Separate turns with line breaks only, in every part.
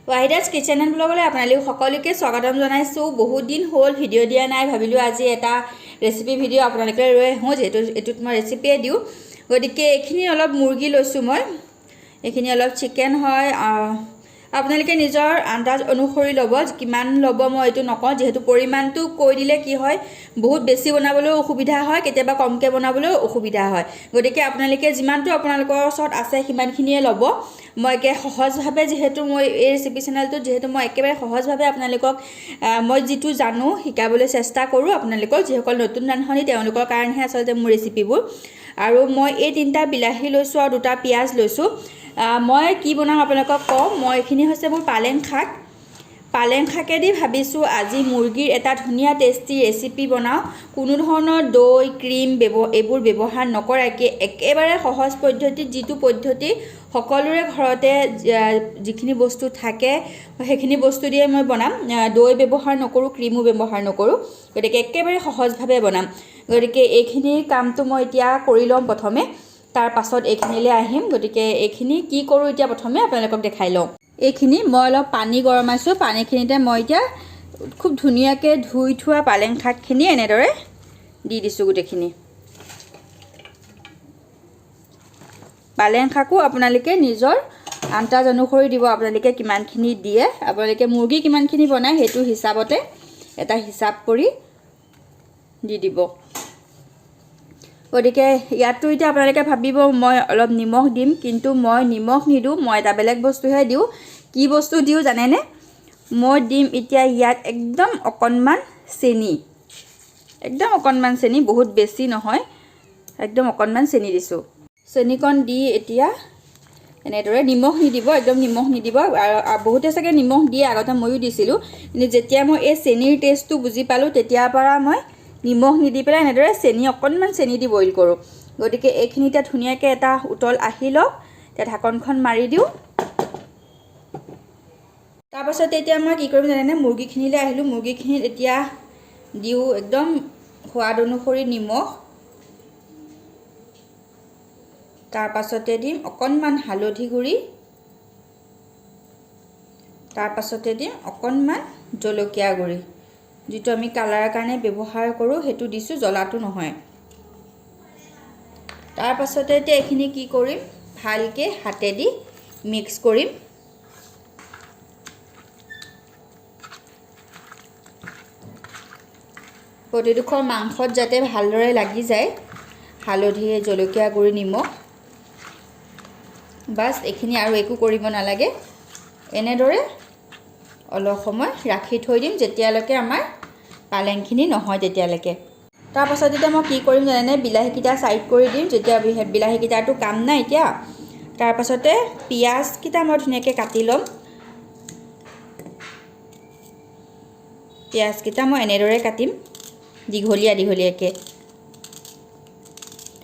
ৱাহিদাজ kitchen and ব্লগলৈ আপোনালোক সকলোকে স্বাগতম জনাইছোঁ। বহুত দিন হ'ল ভিডিঅ' দিয়া নাই, ভাবিলোঁ আজি এটা ৰেচিপি ভিডিঅ' আপোনালোকে লৈ আহোঁ, যিহেতু এইটোত মই ৰেচিপিয়ে দিওঁ। গতিকে এইখিনি অলপ মুৰ্গী লৈছোঁ মই, এইখিনি অলপ চিকেন হয়। আপোনালোকে নিজৰ আন্দাজ অনুসৰি ল'ব, কিমান ল'ব মই এইটো নকওঁ, যিহেতু পৰিমাণটো কৈ দিলে কি হয়, বহুত বেছি বনাবলৈও অসুবিধা হয়, কেতিয়াবা কমকৈ বনাবলৈও অসুবিধা হয়। গতিকে আপোনালোকে যিমানটো আপোনালোকৰ ওচৰত আছে সিমানখিনিয়ে ল'ব। মই একে সহজভাৱে, যিহেতু মই এই ৰেচিপি চেনেলটোত যিহেতু মই একেবাৰে সহজভাৱে আপোনালোকক মই যিটো জানো শিকাবলৈ চেষ্টা কৰোঁ। আপোনালোকক যিসকল নতুন ৰান্ধনি তেওঁলোকৰ কাৰণেহে আচলতে মোৰ ৰেচিপিবোৰ। আৰু মই এই তিনিটা বিলাহী লৈছোঁ আৰু দুটা পিঁয়াজ লৈছোঁ। মই কি বনাম আপোনালোকক কওঁ। মই এইখিনি হৈছে মোৰ পালেং শাক। পালেং শাকেদি ভাবিছোঁ আজি মুৰ্গীৰ এটা ধুনীয়া টেষ্টি ৰেচিপি বনাওঁ। কোনো ধৰণৰ দৈ, ক্ৰীম এইবোৰ ব্যৱহাৰ নকৰাকৈ একেবাৰে সহজ পদ্ধতিত, যিটো পদ্ধতি সকলোৰে ঘৰতে যিখিনি বস্তু থাকে সেইখিনি বস্তু দিয়ে মই বনাম। দৈ ব্যৱহাৰ নকৰোঁ, ক্ৰীমো ব্যৱহাৰ নকৰোঁ, গতিকে একেবাৰে সহজভাৱে বনাম। গতিকে এইখিনি কামটো মই এতিয়া কৰি ল'ম প্ৰথমে, তাৰ পাছত এইখিনিলৈ আহিম। গতিকে এইখিনি কি কৰোঁ এতিয়া প্ৰথমে আপোনালোকক দেখাই লওঁ। এইখিনি মই অলপ পানী গৰমাইছোঁ, পানীখিনিতে মই এতিয়া খুব ধুনীয়াকৈ ধুই থোৱা পালেং শাকখিনি এনেদৰে দি দিছোঁ গোটেইখিনি। পালেং শাকো আপোনালোকে নিজৰ আন্দাজ অনুসৰি দিব, আপোনালোকে কিমানখিনি দিয়ে, আপোনালোকে মুৰ্গী কিমানখিনি বনায় সেইটো হিচাপতে এটা হিচাপ কৰি দি দিব। গতিকে ইয়াততো এতিয়া আপোনালোকে ভাবিব মই অলপ নিমখ দিম, কিন্তু মই নিমখ নিদিওঁ, মই এটা বেলেগ বস্তুহে দিওঁ। কি বস্তু দিওঁ জানেনে? মই দিম এতিয়া ইয়াত একদম অকণমান চেনি, একদম অকণমান চেনি, বহুত বেছি নহয়, একদম অকণমান চেনি দিছোঁ। চেনিকণ দি এতিয়া এনেদৰে, নিমখ নিদিব, একদম নিমখ নিদিব। আৰু বহুতে চাগে নিমখ দিয়ে, আগতে ময়ো দিছিলোঁ, কিন্তু যেতিয়া মই এই চেনিৰ টেষ্টটো বুজি পালোঁ তেতিয়াৰ পৰা মই নিমখ নিদি পেলাই এনেদৰে অকণমান চেনি দি বইল কৰোঁ। গতিকে এইখিনি এতিয়া ধুনীয়াকৈ এটা উতল আহি লওক, এতিয়া ঢাকনখন মাৰি দিওঁ। তাৰপাছতে এতিয়া মই কি কৰিম জানেনে, মুৰ্গীখিনিলৈ আহিলোঁ। মুৰ্গীখিনিত এতিয়া দিওঁ একদম সোৱাদ অনুসৰি নিমখ, তাৰপাছতে দিম অকণমান হালধি গুড়ি, তাৰপাছতে দিম অকণমান জলকীয়া গুড়ি, যিটো আমি কালাৰৰ কাৰণে ব্যৱহাৰ কৰোঁ সেইটো দিছোঁ, জ্বলাটো নহয়। তাৰপাছতে এতিয়া এইখিনি কি কৰিম, ভালকৈ হাতেদি মিক্স কৰিম। প্ৰতিডোখৰ মাংসত যাতে ভালদৰে লাগি যায় হালধি, জলকীয়া গুড়ি, নিমখ, বাছ এইখিনি আৰু একো কৰিব নালাগে। এনেদৰে অলপ সময় ৰাখি থৈ দিম যেতিয়ালৈকে আমাৰ পালেংখিনি নহয় তেতিয়ালৈকে। তাৰপাছত এতিয়া মই কি কৰিম জানেনে, বিলাহীকেইটা ছাইড কৰি দিম, যেতিয়া বিলাহীকেইটাৰতো কাম নাই এতিয়া। তাৰপাছতে পিঁয়াজকেইটা মই ধুনীয়াকৈ কাটি ল'ম। পিঁয়াজকেইটা মই এনেদৰে কাটিম, দীঘলীয়া দীঘলীয়াকৈ।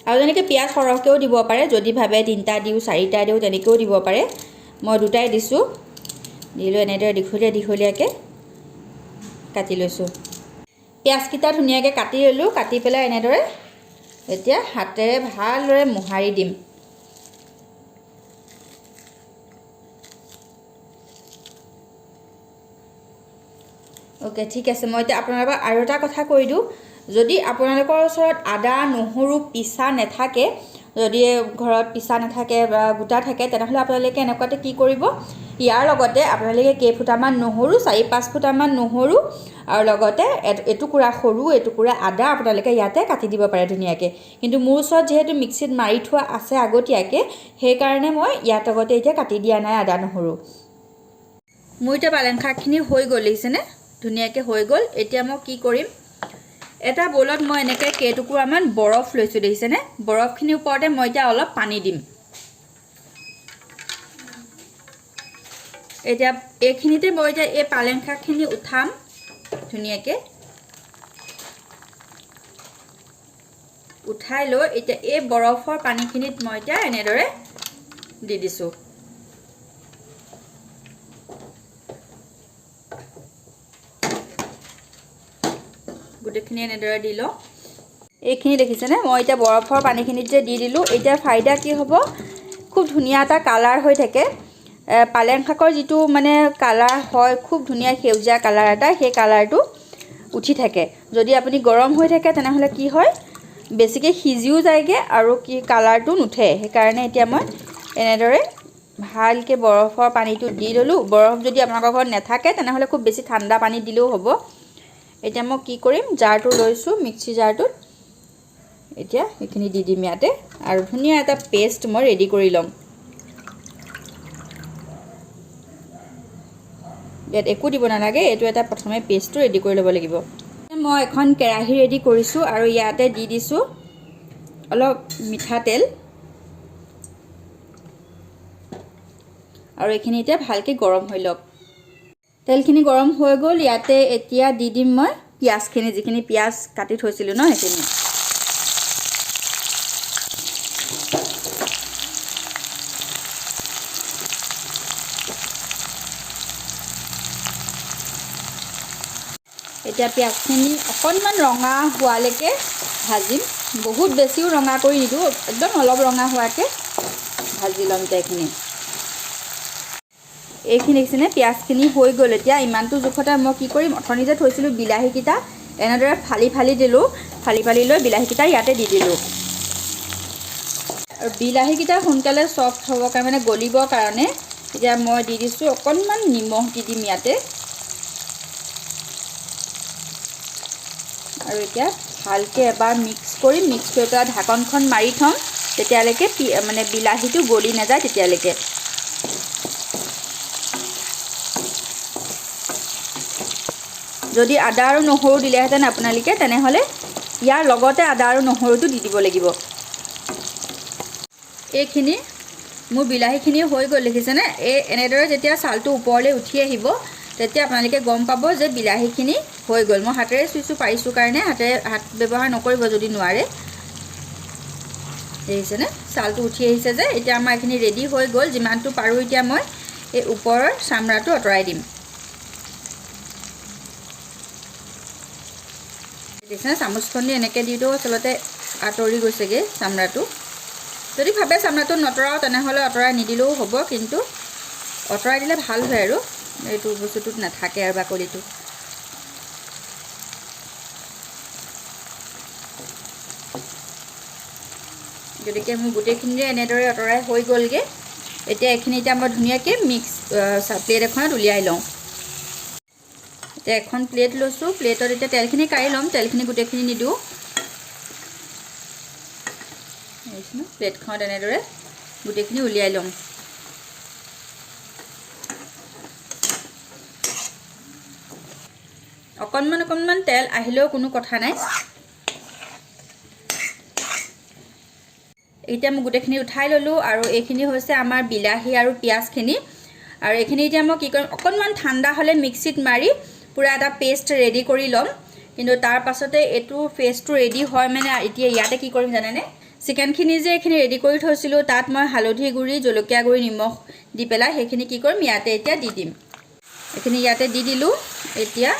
আৰু তেনেকৈ পিঁয়াজ সৰহকৈও দিব পাৰে, যদি ভাবে তিনিটা দিওঁ চাৰিটা দিওঁ তেনেকৈও দিব পাৰে। মই দুটাই দিছোঁ, দিলোঁ এনেদৰে দীঘলীয়া দীঘলীয়াকৈ কাটি লৈছোঁ। পিঁয়াজকেইটা ধুনীয়াকৈ কাটি ল'লোঁ, কাটি পেলাই এনেদৰে এতিয়া হাতেৰে ভালদৰে মোহাৰি দিম। অ'কে, ঠিক আছে। মই এতিয়া আপোনালোকক আৰু এটা কথা কৈ দিওঁ, যদি আপোনালোকৰ ওচৰত আদা নহৰু পিছা নাথাকে, যদি ঘৰত পিছা নাথাকে বা গোটা থাকে, তেনেহ'লে আপোনালোকে এনেকুৱাতে কি কৰিব, ইয়াৰ লগতে আপোনালোকে কেইফুটামান নহৰু, 4-5 ফুটামান নহৰু আৰু লগতে এটুকুৰা সৰু এটুকুৰা আদা আপোনালোকে ইয়াতে কাটি দিব পাৰে ধুনীয়াকৈ। কিন্তু মোৰ ওচৰত যিহেতু মিক্সিত মাৰি থোৱা আছে আগতীয়াকৈ, সেইকাৰণে মই ইয়াৰ লগতে এতিয়া কাটি দিয়া নাই আদা নহৰু। মোৰ এতিয়া পালেং শাকখিনি হৈ গ'ল, দেখিছেনে, ধুনীয়াকৈ হৈ গ'ল। এতিয়া মই কি কৰিম, এটা ব'লত মই এনেকৈ কেইটুকুৰামান বৰফ লৈছোঁ, দেখিছেনে। বৰফখিনিৰ ওপৰতে মই এতিয়া অলপ পানী দিম। এতিয়া এইখিনিতে মই এতিয়া এই পালেং শাকখিনি উঠাম ধুনীয়াকৈ। উঠাই লৈ এতিয়া এই বৰফৰ পানীখিনিত মই এতিয়া এনেদৰে দি দিছোঁ। গোটেইখিনি এনেদৰে দি লওঁ। এইখিনি দেখিছেনে, মই এতিয়া বৰফৰ পানীখিনিত যে দি দিলোঁ, এতিয়া ফাইদা কি হ'ব, খুব ধুনীয়া এটা কালাৰ হৈ থাকে। পালেং শাকৰ যিটো মানে কালাৰ হয়, খুব ধুনীয়া সেউজীয়া কালাৰ এটা, সেই কালাৰটো উঠি থাকে। যদি আপুনি গৰম হৈ থাকে তেনেহ'লে কি হয়, বেছিকৈ সিজিও যায়গৈ আৰু কি কালাৰটো নুঠে। সেইকাৰণে এতিয়া মই এনেদৰে ভালকৈ বৰফৰ পানীটো দি ল'লোঁ। বৰফ যদি আপোনালোকৰ ঘৰত নাথাকে তেনেহ'লে খুব বেছি ঠাণ্ডা পানী দিলেও হ'ব। এতিয়া মই কি কৰিম, জাৰটো লৈছোঁ, মিক্সি জাৰটোত এতিয়া এইখিনি দি দিম ইয়াতে আৰু ধুনীয়া এটা পেষ্ট মই ৰেডি কৰি ল'ম। ইয়াত একো দিব নালাগে, এইটো এটা প্ৰথমে পেষ্টটো ৰেডি কৰি ল'ব লাগিব। মই এখন কেৰাহী ৰেডি কৰিছোঁ আৰু ইয়াতে দি দিছোঁ অলপ মিঠাতেল আৰু এইখিনি এতিয়া ভালকৈ গৰম হৈ লওক। তেলখিনি গৰম হৈ গ'ল। ইয়াতে এতিয়া দি দিম মই পিঁয়াজখিনি, যিখিনি পিঁয়াজ কাটি থৈছিলোঁ ন সেইখিনি। এতিয়া পিঁয়াজখিনি অকণমান ৰঙা হোৱালৈকে ভাজিম, বহুত বেছিও ৰঙা কৰি নিদিওঁ, একদম অলপ ৰঙা হোৱাকৈ ভাজি ল'ম এতিয়া এইখিনি। এইখিনি দেখিছেনে পিঁয়াজখিনি হৈ গ'ল। এতিয়া ইমানটো জোখতে মই কি কৰিম, অথনি যে থৈছিলোঁ বিলাহীকেইটা এনেদৰে ফালি ফালি দিলোঁ, ফালি ফালি লৈ বিলাহীকেইটা ইয়াতে দি দিলোঁ। আৰু বিলাহীকেইটা সোনকালে চফ্ট হ'বৰ কাৰণে, মানে গলিবৰ কাৰণে এতিয়া মই দি দিছোঁ অকণমান নিমখ দি দিম ইয়াতে। আৰু এতিয়া ভালকৈ এবাৰ মিক্স কৰিম, মিক্স কৰি পেলাই ঢাকনখন মাৰি থ'ম তেতিয়ালৈকে মানে বিলাহীটো গলি নাযায় তেতিয়ালৈকে। যদি আদা আৰু নহৰু দিলেহেঁতেন আপোনালোকে তেনেহ'লে ইয়াৰ লগতে আদা আৰু নহৰুটো দি দিব লাগিব। এইখিনি মোৰ বিলাহীখিনি হৈ গ'ল, দেখিছেনে? এই এনেদৰে যেতিয়া ছালটো ওপৰলৈ উঠি আহিব তেতিয়া আপোনালোকে গম পাব যে বিলাহীখিনি হৈ গ'ল। মই হাতেৰে চুইছোঁ, পাৰিছোঁ কাৰণে, হাতেৰে হাত ব্যৱহাৰ নকৰিব যদি নোৱাৰে। দেখিছেনে ছালটো উঠি আহিছে যে। এতিয়া আমাৰ এইখিনি ৰেডি হৈ গ'ল। যিমানটো পাৰোঁ এতিয়া মই এই ওপৰৰ চামৰাটো আঁতৰাই দিম। দেখিছেনে চামুচখন দি এনেকৈ দিওঁতেও আচলতে আঁতৰি গৈছেগৈ চামৰাটো। যদি ভাবে চামৰাটো নতৰাওঁ তেনেহ'লে আঁতৰাই নিদিলেও হ'ব, কিন্তু আঁতৰাই দিলে ভাল হয় আৰু এইটো বস্তুটোত নাথাকে আৰু বাকলিটো। গতিকে মোৰ গোটেইখিনিৰে এনেদৰে আঁতৰাই হৈ গ'লগৈ। এতিয়া এইখিনি এতিয়া মই ধুনীয়াকৈ মিক্স প্লেট এখনত উলিয়াই লওঁ। এতিয়া এখন প্লেট লৈছোঁ, প্লেটত এতিয়া তেলখিনি কাঢ়ি ল'ম, তেলখিনি গোটেইখিনি নিদিওঁ। প্লেটখনত এনেদৰে গোটেইখিনি উলিয়াই ল'ম। অকণমান অকণমান তেল আহিলেও কোনো কথা নাই। এতিয়া মই গোটেইখিনি উঠাই ল'লোঁ আৰু এইখিনি হৈছে আমাৰ বিলাহী আৰু পিঁয়াজখিনি। আৰু এইখিনি এতিয়া মই কি কৰিম, অকণমান ঠাণ্ডা হ'লে মিক্সিত মাৰি পূৰা এটা পেষ্ট ৰেডি কৰি ল'ম। কিন্তু তাৰ পাছতে এইটো পেষ্টটো ৰেডি হয় মানে এতিয়া ইয়াতে কি কৰিম জানেনে, চিকেনখিনি যে এইখিনি ৰেডি কৰি থৈছিলোঁ তাত মই হালধি গুড়ি, জলকীয়া গুড়ি, নিমখ দি পেলাই সেইখিনি কি কৰিম ইয়াতে এতিয়া দি দিম। এইখিনি ইয়াতে দি দিলোঁ। এতিয়া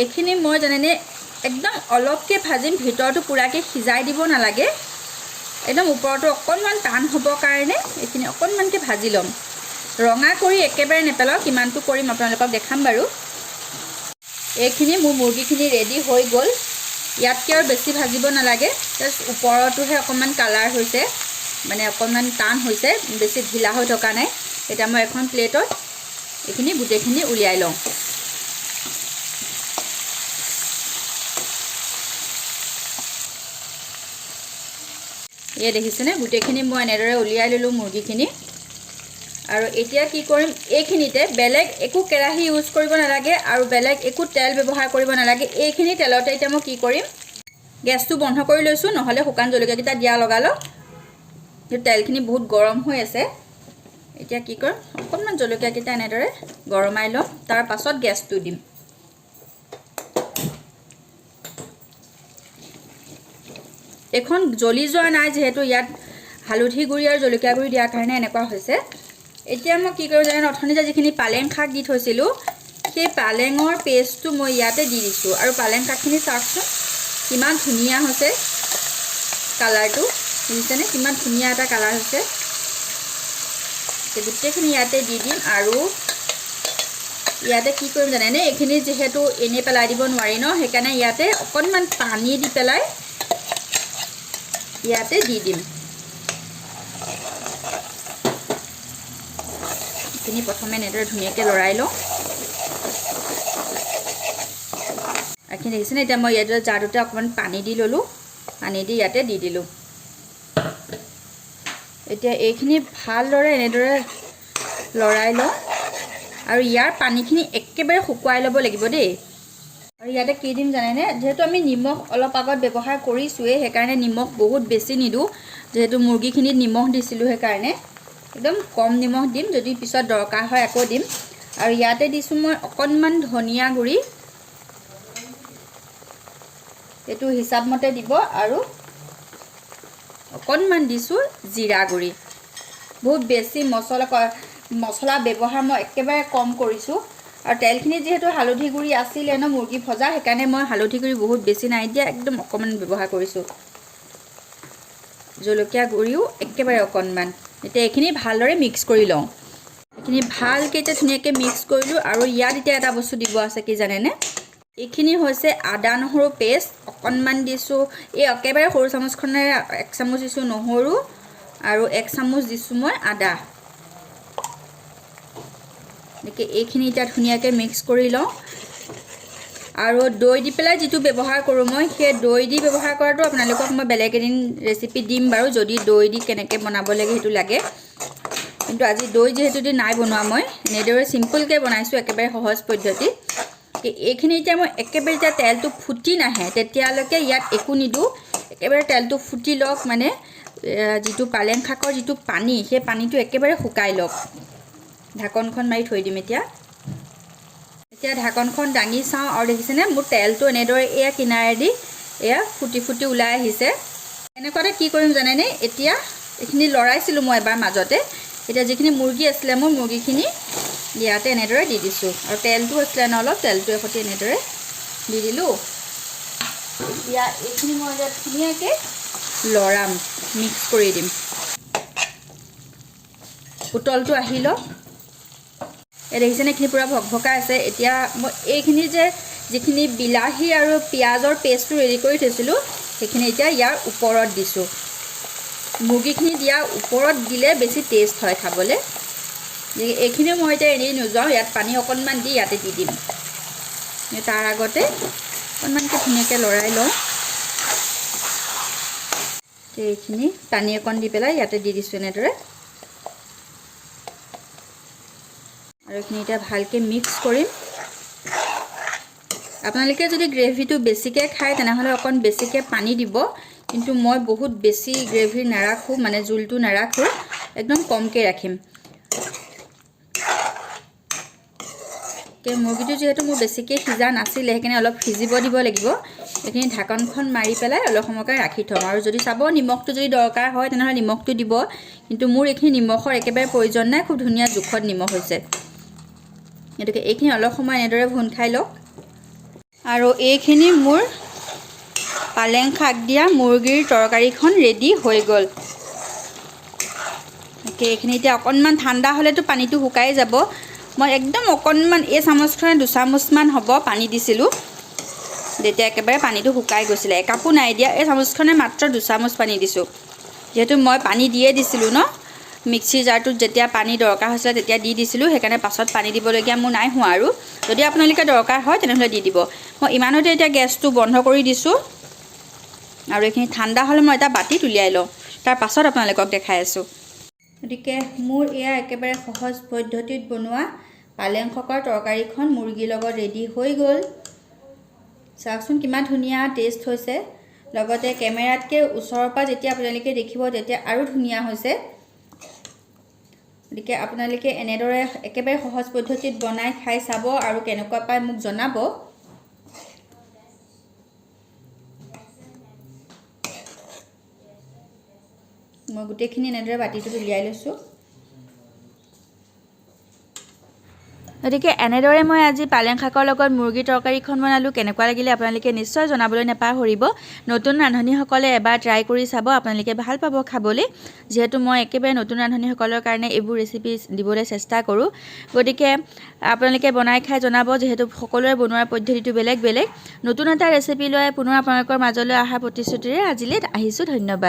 এইখিনি মই জানেনে একদম অলপকৈ ভাজিম, ভিতৰটো পূৰাকৈ সিজাই দিব নালাগে, একদম ওপৰটো অকণমান টান হ'বৰ কাৰণে এইখিনি অকণমানকৈ ভাজি ল'ম। ৰঙা কৰি একেবাৰে নেপেলাওঁ, কিমানটো কৰিম আপোনালোকক দেখাম বাৰু। এইখিনি মোৰ মুৰ্গীখিনি ৰেডি হৈ গ'ল। ইয়াতকৈ আৰু বেছি ভাজিব নালাগে, জাষ্ট ওপৰটোহে অকণমান কালাৰ হৈছে, মানে অকণমান টান হৈছে, বেছি ঢিলা হৈ থকা নাই। এতিয়া মই এখন প্লেটত এইখিনি গোটেইখিনি উলিয়াই লওঁ। এয়া দেখিছেনে গোটেইখিনি মই এনেদৰে উলিয়াই ল'লোঁ মুৰ্গীখিনি। আৰু এতিয়া কি কৰিম, এইখিনিতে বেলেগ একো কেৰাহী ইউজ কৰিব নালাগে আৰু বেলেগ একো তেল ব্যৱহাৰ কৰিব নালাগে। এইখিনি তেলতে এতিয়া মই কি কৰিম, গেছটো বন্ধ কৰি লৈছোঁ, নহ'লে শুকান জলকীয়াকেইটা দিয়া লগালগ তেলখিনি বহুত গৰম হৈ আছে। এতিয়া কি কৰিম, অকণমান জলকীয়াকেইটা এনেদৰে গৰমাই ল'ম, তাৰ পাছত গেছটো দিম। এইখন জ্বলি যোৱা নাই যিহেতু ইয়াত হালধি গুড়ি আৰু জলকীয়া গুড়ি দিয়াৰ কাৰণে এনেকুৱা হৈছে। এতিয়া মই কি কৰোঁ জানেনে, অথনি যে যিখিনি পালেং শাক দি থৈছিলোঁ সেই পালেঙৰ পেষ্টটো মই ইয়াতে দি দিছোঁ। আৰু পালেং শাকখিনি চাওকচোন কিমান ধুনীয়া হৈছে কালাৰটো, দেখিছেনে কিমান ধুনীয়া এটা কালাৰ হৈছে। গোটেইখিনি ইয়াতে দি দিম। আৰু ইয়াতে কি কৰিম জানেনে, এইখিনি যিহেতু এনেই পেলাই দিব নোৱাৰি ন, সেইকাৰণে ইয়াতে অকণমান পানী দি পেলাই ইয়াতে দি দিম। এইখিনি প্ৰথমে এনেদৰে ধুনীয়াকৈ লৰাই লওঁ। এইখিনি দেখিছেনে, এতিয়া মই ইয়াতে জাৰটোতে অকণমান পানী দি ল'লোঁ, পানী দি ইয়াতে দি দিলোঁ। এতিয়া এইখিনি ভালদৰে এনেদৰে লৰাই লওঁ আৰু ইয়াৰ পানীখিনি একেবাৰে শুকুৱাই ল'ব লাগিব দেই। আৰু ইয়াতে কি দিম জানেনে, যিহেতু আমি নিমখ অলপ আগত ব্যৱহাৰ কৰিছোঁৱেই, সেইকাৰণে নিমখ বহুত বেছি নিদিওঁ। যিহেতু মুৰ্গীখিনিত নিমখ দিছিলোঁ, সেইকাৰণে একদম কম নিমখ দিম, যদি পিছত দৰকাৰ হয় আকৌ দিম। আৰু ইয়াতে দিছোঁ মই অকণমান ধনিয়া গুড়ি, এইটো হিচাপমতে দিব। আৰু অকণমান দিছোঁ জিৰা গুড়ি। বহুত বেছি মছলা ব্যৱহাৰ মই একেবাৰে কম কৰিছোঁ। আৰু তেলখিনি যিহেতু হালধি গুড়ি আছিলে ন মুৰ্গী ভজা, সেইকাৰণে মই হালধি গুড়ি বহুত বেছি নাই দিয়া, একদম অকণমান ব্যৱহাৰ কৰিছোঁ। জলকীয়া গুড়িও একেবাৰে অকণমান। এতিয়া এইখিনি ভালদৰে মিক্স কৰি লওঁ। এইখিনি ভালকৈ এতিয়া ধুনীয়াকৈ মিক্স কৰিলোঁ। আৰু ইয়াত এতিয়া এটা বস্তু দিব আছে, কি জানেনে, এইখিনি হৈছে আদা নহৰু পেষ্ট অকণমান দিছোঁ। এই একেবাৰে সৰু চামুচখনেৰে 1 চামুচ দিছোঁ নহৰু আৰু 1 চামুচ দিছোঁ মই আদা। গতিকে এইখিনি এতিয়া ধুনীয়াকৈ মিক্স কৰি লওঁ। আৰু দৈ দি পেলাই যিটো ব্যৱহাৰ কৰোঁ মই, সেই দৈ দি ব্যৱহাৰ কৰাটো আপোনালোকক মই বেলেগ এদিন ৰেচিপি দিম বাৰু, যদি দৈ দি কেনেকৈ বনাব লাগে সেইটো লাগে। কিন্তু আজি দৈ যিহেতু দি নাই বনোৱা, মই এনেদৰে চিম্পলকৈ বনাইছোঁ, একেবাৰে সহজ পদ্ধতি। এইখিনি এতিয়া মই একেবাৰে যেতিয়া তেলটো ফুটি নাহে তেতিয়ালৈকে ইয়াত একো নিদিওঁ, একেবাৰে তেলটো ফুটি লওক, মানে যিটো পালেং শাকৰ যিটো পানী, সেই পানীটো একেবাৰে শুকাই লওক। ঢাকনখন মাৰি থৈ দিম। এতিয়া এতিয়া ঢাকনখন দাঙি চাওঁ আৰু দেখিছেনে মোৰ তেলটো এনেদৰে এয়া কিনাৰেদি এয়া ফুটি ফুটি ওলাই আহিছে। এনেকুৱাতে কি কৰিম জানেনে, এতিয়া এইখিনি লৰাইছিলোঁ মই এবাৰ মাজতে। এতিয়া যিখিনি মুৰ্গী আছিলে মোৰ মুৰ্গীখিনি ইয়াতে এনেদৰে দি দিছোঁ। আৰু তেলটো আছিলে ন অলপ, তেলটো এসৈতে এনেদৰে দি দিলোঁ। এতিয়া এইখিনি মই এতিয়া ধুনীয়াকৈ লৰাম, মিক্স কৰি দিম। উতলটো আহি লওক। এই দেখিছেনে এইখিনি পূৰা ভকভকাই আছে। এতিয়া মই এইখিনি যে যিখিনি বিলাহী আৰু পিঁয়াজৰ পেষ্টটো ৰেডি কৰি থৈছিলোঁ, সেইখিনি এতিয়া ইয়াৰ ওপৰত দিছোঁ। মুৰ্গীখিনি দিয়াৰ ওপৰত দিলে বেছি টেষ্ট হয় খাবলৈ। এইখিনিও মই এতিয়া এনেই নোযোৱাওঁ, ইয়াত পানী অকণমান দি ইয়াতে দি দিম। তাৰ আগতে অকণমানকৈ ধুনীয়াকৈ লৰাই লওঁ। এইখিনি পানী অকণ দি পেলাই ইয়াতে দি দিছোঁ এনেদৰে। আৰু এইখিনি এতিয়া ভালকৈ মিক্স কৰিম। আপোনালোকে যদি গ্ৰেভিটো বেছিকৈ খায় তেনেহ'লে অকণ বেছিকৈ পানী দিব, কিন্তু মই বহুত বেছি গ্ৰেভি নাৰাখোঁ, মানে জোলটো নাৰাখোঁ, একদম কমকৈ ৰাখিম। মুৰ্গীটো যিহেতু মোৰ বেছিকৈ সিজা নাছিলে, সেইকাৰণে অলপ সিজিব দিব লাগিব। এইখিনি ঢাকনখন মাৰি পেলাই অলপ সময়ৰ কাৰণে ৰাখি থ'ম। আৰু যদি চাব নিমখটো যদি দৰকাৰ হয় তেনেহ'লে নিমখটো দিব, কিন্তু মোৰ এইখিনি নিমখৰ একেবাৰে প্ৰয়োজন নাই, খুব ধুনীয়া জোখত নিমখ হৈছে। গতিকে এইখিনি অলপ সময় এনেদৰে ভুন খাই লওক। আৰু এইখিনি মোৰ পালেং শাক দিয়া মুৰ্গীৰ তৰকাৰীখন ৰেডি হৈ গ'ল। এইখিনি এতিয়া অকণমান ঠাণ্ডা হ'লেতো পানীটো শুকাই যাব। মই একদম অকণমান এই চামুচখনে দুচামুচমান হ'ব পানী দিছিলোঁ, তেতিয়া একেবাৰে পানীটো শুকাই গৈছিলে। একাপো নাই দিয়া, এই চামুচখনে মাত্ৰ দুচামুচ পানী দিছোঁ। যিহেতু মই পানী দিয়ে দিছিলোঁ ন, মিক্সি জাৰটোত যেতিয়া পানী দৰকাৰ হৈছিলে তেতিয়া দি দিছিলোঁ, সেইকাৰণে পাছত পানী দিবলগীয়া মোৰ নাই হোৱা। আৰু যদি আপোনালোকে দৰকাৰ হয় তেনেহ'লে দি দিব। মই ইমানতে এতিয়া গেছটো বন্ধ কৰি দিছোঁ। আৰু এইখিনি ঠাণ্ডা হ'লে মই এটা বাতিত উলিয়াই লওঁ, তাৰ পাছত আপোনালোকক দেখাই আছোঁ। গতিকে মোৰ এয়া একেবাৰে সহজ পদ্ধতিত বনোৱা পালেং শাকৰ তৰকাৰীখন মুৰ্গীৰ লগত ৰেডি হৈ গ'ল। চাওকচোন কিমান ধুনীয়া টেষ্ট হৈছে। লগতে কেমেৰাতকৈ ওচৰৰ পৰা যেতিয়া আপোনালোকে দেখিব তেতিয়া আৰু ধুনীয়া হৈছে। গতিকে আপোনালোকে এনেদৰে একেবাৰে সহজ পদ্ধতিত বনাই খাই চাব আৰু কেনেকুৱা পায় মোক জনাব। মই গোটেইখিনি এনেদৰে বাতিটোত উলিয়াই লৈছোঁ। গতিকে এনেদৰে মই আজি পালেং শাকৰ লগত মুৰ্গীৰ তৰকাৰীখন বনালোঁ। কেনেকুৱা লাগিলে আপোনালোকে নিশ্চয় জনাবলৈ নাপাহৰিব। নতুন ৰান্ধনীসকলে এবাৰ ট্ৰাই কৰি চাব, আপোনালোকে ভাল পাব খাবলৈ। যিহেতু মই একেবাৰে নতুন ৰান্ধনীসকলৰ কাৰণে এইবোৰ ৰেচিপি দিবলৈ চেষ্টা কৰোঁ। গতিকে আপোনালোকে বনাই খাই জনাব, যিহেতু সকলোৰে বনোৱাৰ পদ্ধতিটো বেলেগ বেলেগ। নতুন এটা ৰেচিপি লৈ পুনৰ আপোনালোকৰ মাজলৈ অহাৰ প্ৰতিশ্ৰুতিৰে আজিলৈ আহিছোঁ। ধন্যবাদ।